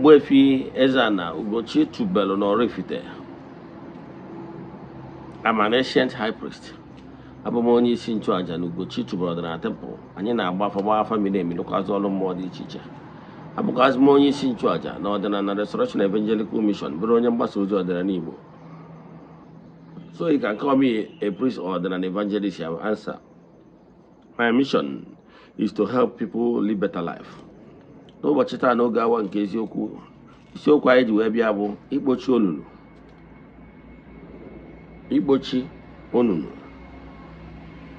Ogbuefi Eze-Ana Ugochi tubelu n'Oraifite. I'm an ancient high priest. Abụ m onye isi nchụaja na Ugochi tubelu ọdịnala temple. Anyị na-agba afa, gba afa miri emi, lụkwazị ọrụ mmụọ dị iche iche. Abụkwazị m onye isi nchụaja na Ọdịnala Restoration Evangelical Mission, bụrụ onye mgbasa ozi ọdịnala Igbo. So you can call me a priest or an evangelist, I will answer. My mission is to help people live better life. N'ụbọchị taa, n'oge awa nke eziokwu, isiokwu anyị ji wee bịa bụ ikpochi olulu. Ikpochi onunu.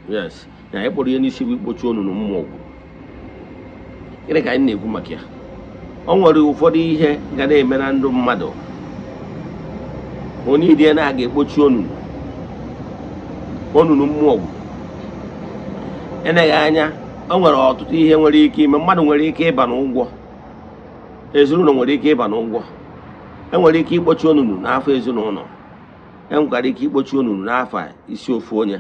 Yes, na anyị kpọrọ ihe n'isi bụ ikpochi onunu mmụọ gwuru. Gịnị ka anyị na-ekwu maka ya? O nwere ụfọdụ ihe ga na-eme na ndụ mmadụ, onye idie na aga ekpochi onunu, onunu mmụọ gwuru. Eneghị anya, o nwere ọtụtụ ihe nwere ike ime. Mmadụ nwere ike ịba n'ụgwọ, ezinụlọ nwere ike ịba n'ụgwọ. Enwere ike ikpochi onunu n'afọ ezinụlọ, enwekwara ike ikpochi onunu n'afọ isi ofu onye,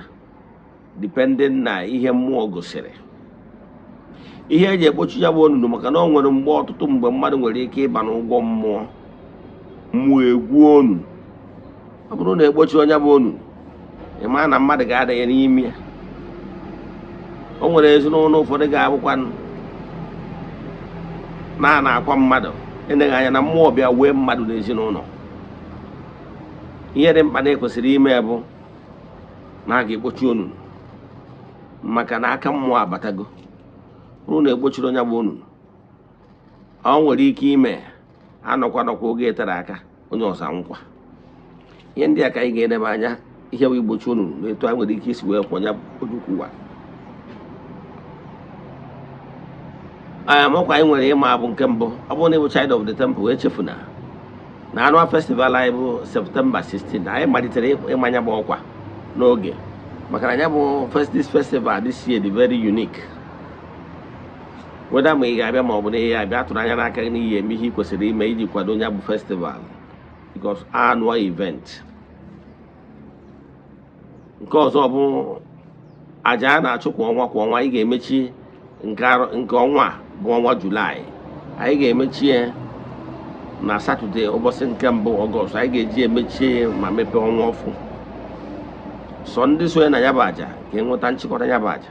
depending na ihe mmụọ gosiri. Ihe eji ekpochi ya bụ onunu, maka na o nwere mgbe, ọtụtụ mgbe, mmadụ nwere ike ịba n'ụgwọ mmụọ, mmụọ egwu onunu. Ọ bụrụ na ekpochi onye bụ onunu, ị maa na mmadụ ga-adanye n'ime ya. O nwere ezinụlọ ụfọdụ ga-abụkwa na na-akwa mmadụ, eneghị anya na mmụọ bịa wee mmadụ n'ezinụlọ. Ihe dị mkpa na ekwesịrị ime bụ na a ga-ekpochi onunu, maka na aka mmụọ abatago. Bụrụ na ekpochiri onye bụ onunu, ọ nwere ike ime anọkwa nọkwa oge tere aka, onye ọzọ anwụkwa. Ihe ndị a ka anyị ga-enebe anya, ihe bụ igbochi onunu na etu a nwere ike isi wee kwọnya ojukwu ụwa. Ọkwa anyị nwere ịma bụ nke mbụ, ọ bụrụ na ịbụ child of the temple, echefuna na annual festival anyị bụ September 16. Anyị malitere ịmanya bụ ọkwa n'oge, maka na ya bụ first, this festival this year dị very unique. Whether ma ị ga-abịa ma ọ bụ na ị ga-abịa, atụrụ anya n'aka gị n'ihi eme ihe ị kwesịrị ime iji kwado ya bụ festival, because annual event. Nke ọzọ bụ aja a na-achụ kwa ọnwa kwa ọnwa. Anyị ga-emechi nke ọnwa a bụ ọnwa Julaị, anyị ga-emechi ya na Satọde, ụbọchị nke mbụ Ọgọst. Anyị ga-eji emechie ma mepee ọnwa ọfụ. Sọ ndị sonye na ya bụ aja ga-enweta nchịkọta ya bụ aja.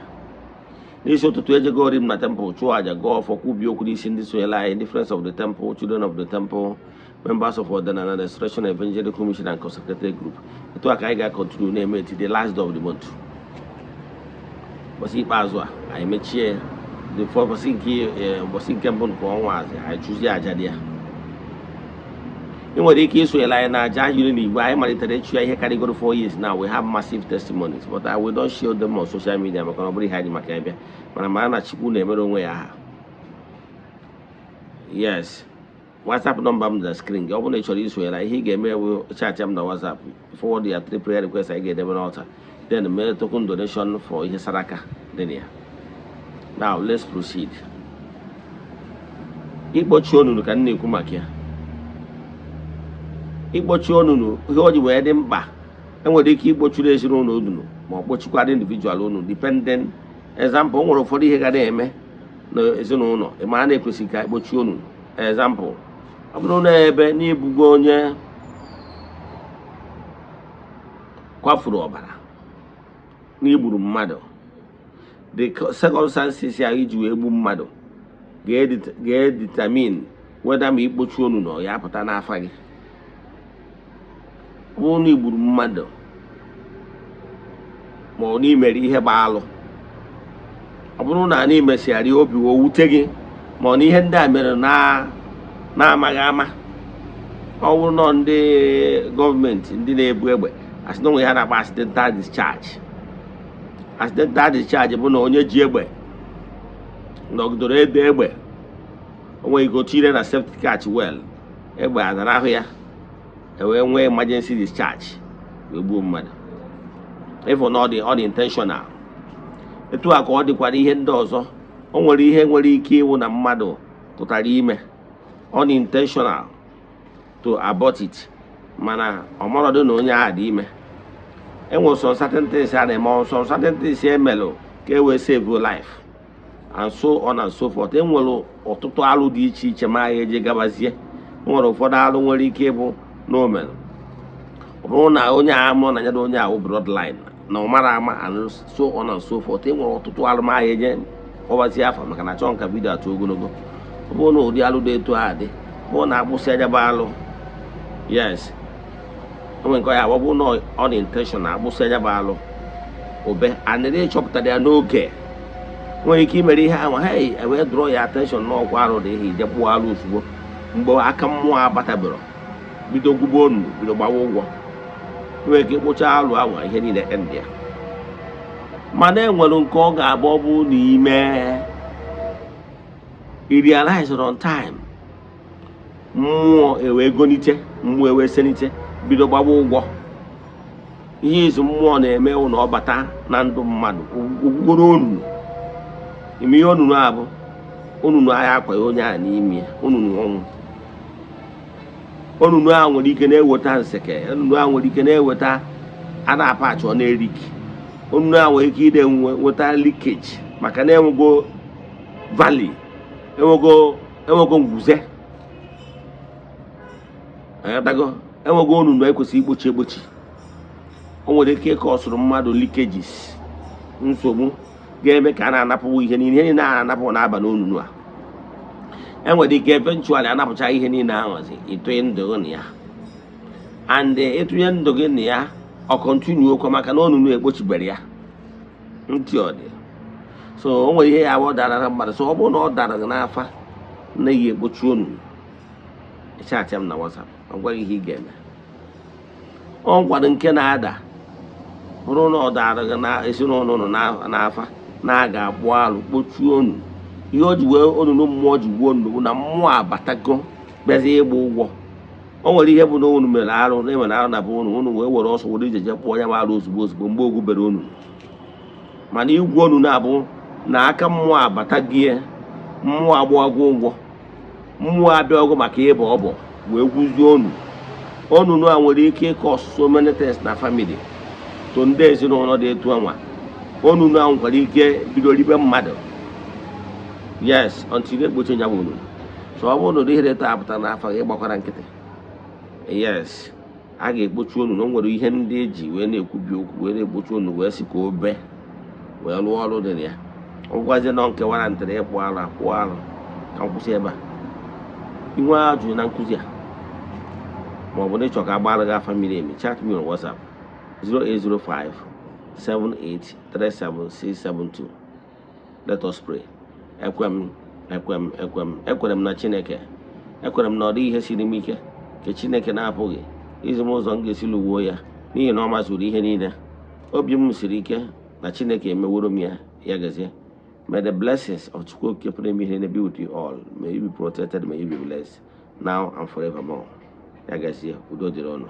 N'isi ụtụtụ, ejegori m na temple, chụọ aja, gọọ ọfọ, kwubi okwu n'isi ndị sonyere anyị, ndị Friends of the Temple, Children of the Temple, members of Ọdịnala Restoration Evangelical Mission and Consecrated Group. Etu a ka anyị ga-continue na-eme till the last day of the month. Ụbọchị ikpeazụ a anyị mechie, the fourth ụbọchị nke ụbọchị nke mbụ nke ọnwa azị, anyị chụzie aja dị ya. Ị nwere ike isonyere anyị na aja yiri na igwe. Anyị malitere ịchụ ya ihe karịgoro 4 years now. We have massive testimonies, but I will not share them on social media, maka na ọ bụrụ ihe anyị maka ya bịa. Mana mara na Chukwu na-emere onwe ya aha. Yes, WhatsApp nọmba m dị na screen gị. Ọ bụrụ na ị chọrọ isonyere anyị, ihe ị ga-eme bụ chat m na WhatsApp, forward ya three prayer request anyị ga-edebe n'altar, then mee token donation for ihe saraka dị na ya. Now let's proceed. Ikpochi onunu ka m na-ekwu maka ya. Ikpochi onunu, ihe o ji wee dị mkpa, enwere ike ikpochiri ezinụlọ onunu ma ọ kpochikwara individual onunu, depending. Example, o nwere ụfọdụ ihe ga na-eme na ezinụlọ, ị mara na-ekwesịghị ka ekpochi onunu. Example, ọ bụrụ na ebe n'ibugo onye kwafuru ọbara, n'igburu mmadụ, the circumstances ya iji wee gbu mmadụ ga-determine whether ma ikpochi onunu ọ ya apụta n'afa gị. Ọ bụrụ na igburu mmadụ ma ọ na imere ihe gba alụ, ọ bụrụ na anyị mesịgharị obi o wute gị, ma ọ na ihe ndị a mere na na-amaghị ama, ọ bụrụ nọ ndị gọọmenti, ndị na-ebu egbe, asị na onwe ha na-akpọ accidental discharge. Accidental discharge bụ na onye ji egbe nọgidere ede egbe, o nwere ike tire na safety catch well, egbe adarahụ ya, ewee nwee emergency discharge wee gbuo mmadụ, ịfụ na ọ dị intentional. Etu a ka ọ dịkwara ihe ndị ọzọ. O nwere ihe nwere ike ịwụ na mmadụ tụtara ime unintentional to abort it, mana ọ marọdụ na onye ahụ dị ime. Enwere some certain things a na-eme, some certain things emelụ ka e wee save life, and so on and so forth. Enwere ọtụtụ alụ dị iche iche ma ya eje gabazie. O nwere ụfọdụ alụ nwere ike ịbụ na o mere, ọ bụrụ na onye a mụrụ na ya na onye ahụ bloodline na ọ mara ama, and so on and so forth. E nwere ọtụtụ alụmahịa eje kpọbazie afa, maka na achọghị ka video atụ ogologo. Ọ bụrụ na ụdị alụ dị etu a dị, bụrụ na agbụsị anya bụ alụ, yes, o nwere nke ya, ọ bụrụ na ọ dị intention na agbụsị anya bụ alụ obe anịrị ịchọpụtara ya n'oge, nwere ike imere ihe ahụ, hey, ewee draw ya attention n'ọkwa arụ dị ihe, ije kpụọ alụ ozugbo mgbe aka mmụọ abatabero, bido gwugbo onu, bido gbawa ụgwọ. Nwere ike ịkpụcha alụ ahụ, ihe niile end ya. Mana enwere nke ọ ga-abụ, ọ bụ na ime i realize on time, mmụọ ewee gonite, mmụọ ewee senite, bido gbawa ụgwọ. Ihe izu mmụọ na-eme na ọ bata na ndụ mmadụ, ogwugoro onunu ime ihe. Onunu a bụ onunu agha akwa ya onye a n'ime ya, onunu ọnwụ. Onunu ahụ nwere ike na-eweta nseke, onunu ahụ nwere ike na-eweta a na-apachi, ọ na-eriki. Onunu ahụ nwere ike ide nweta leakage, maka na enwego valley, enwego ngwuze aghọtago, enwego onunu ekwesịrị igbochi egbochi. O nwere ike ịkọ ọsụrụ mmadụ leakages, nsogbu ga-eme ka a na-anapụ ihe niile, ihe niile a na-anapụ na-aba n'onunu a. Enwere ike eventually anapụcha ihe niile ahụzi, ịtụnye ndụ gị na ya, and ịtụnye ndụ gị na ya, ọ continue kwa, maka na onunu ekpochibere ya ntị ọ dị. So o nwere ihe ya bụ ọ dara mmadụ. So ọ bụrụ na ọ dara gị n'afa na gị ekpochi onunu, chat m na WhatsApp, ọ gwaghị ihe ị ga-eme. Ọ nkwado nke na-ada, bụrụ na ọ dara gị na ezinụlọ ụnụ n'afa na a ga-akpụ alụ kpochuo onu, ihe o ji wee onunu mmụọ ji gwuo onunu bụ na mmụọ abatago, bịazie ịgba ụgwọ. O nwere ihe bụ na unu mere arụ, na enwere arụ na be unu, unu wee were ọsọ were ijeje kpụọ ya bụ arụ ozugbo ozugbo mgbe ogwu bere unu. Mana igwu onunu abụ na aka mmụọ abata gị, mmụọ agbụọgwụ ụgwọ, mmụọ abịa ọgụ maka ịbọ ọbọ wee gwuzie onu. Onunu a nwere ike ịkọ so many things na family to ndị ezinụlọ dị etu anwa. Onunu ahụ nwekwara ike bido ribe mmadụ, yes, until ekpochi ya bụ onunu. So ọ bụrụ na ụdị ihe dị etu a pụtara n'afọ gị, gbakwara nkịtị. Yes, a ga-ekpochi onunu. O nwere ihe ndị eji wee na-ekwubi okwu wee na-ekpochi onunu, wee sị ka o bee wee rụọ ọrụ dị na ya. Ọ gwazie nọ nke wara ntịrị ịkpụ arụ akpụ arụ. Ka m kwụsị ebe a. Inwe ajụjụ na nkụzi a, ma ọ bụ na ịchọ ka agbara gị afa miri emi, chat me on WhatsApp 0805 7837672. Let us pray. Ekwe m, ekwe m, ekwe m, ekwere m na Chineke. Ekwere m na ọ dịghị ihe siri m ike nke Chineke na-apụghị izi m ụzọ m ga-esi lụwuo ya, n'ihi na ọ mazuru ihe niile. Obi m siri ike na Chineke emeworo m ya. Ya gazie. May the blessings of Chukwu Okike pụrụ ime ihe be with you all. May you be protected, may you be blessed now and forevermore. Ya gazie, udo dịrị ọnụ.